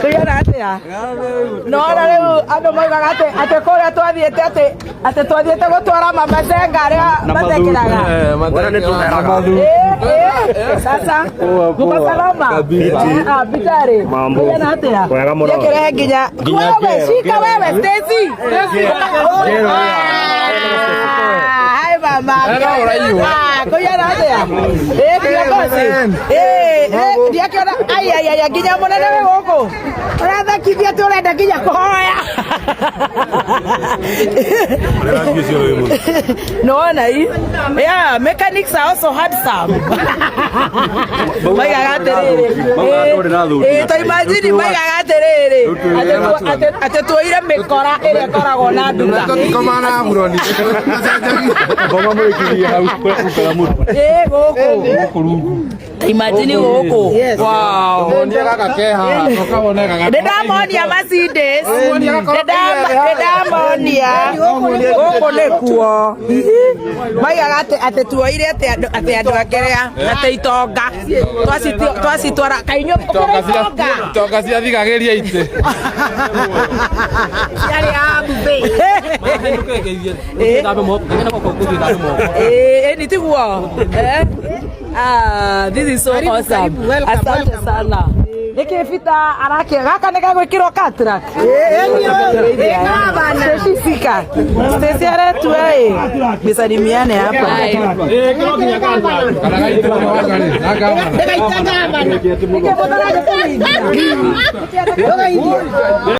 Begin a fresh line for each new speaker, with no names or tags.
Kũigana atĩa? Nona rĩu andũ maugaga atĩ kũrĩa twathiĩte atĩ twathiĩte gũtwara mamacenga arĩa matekĩraga. Eh, eh, sasa muko salama? Ah, Bitari.
Mambo.
Kũigana atĩa?
Wega mũno.
Nĩkĩrehe nginya wewe, shika wewe Stacy. Ah, hi mama. Ah, kũigana atĩa? Eh, kiongozi. Eh, eh, ndiakĩona ai ai ai nginya mũnene wĩ gũkũ. Ũrathekithia atĩ ũrenda nginya kũhoya. Nĩwona hii? Yeah, mechanics are also handsome. Maigaga atĩrĩrĩ. Eh, ta imagine maigaga atĩrĩrĩ. Atĩ tuoire mĩkora ĩrĩa ĩkoragwo na nduka. Ĩ gũkũ. Ta imagine gũkũ. Wow. Nĩndamonia Mercedes. Nĩndamonia gũkũ nĩkuo. Maigaga atĩ tuoire atĩ andũ akĩrĩa atĩ itonga twacitwara kainyuĩ ũkĩrĩ itonga.
Itonga ciathigagĩria itĩ.
Ciarĩ a buffet. Eh, ni tiguo. Eh? Ah, this is so awesome. Asante sana. Nĩkĩ Peter arakia gaka nĩ gagwĩkĩrwo cataract? Stacy sika. Stacy aretua ĩ. Nisalimiane hapa.
Kana gaitĩrwo nĩ wangarĩ. Na gavana.
Nĩkĩ mũtaragia?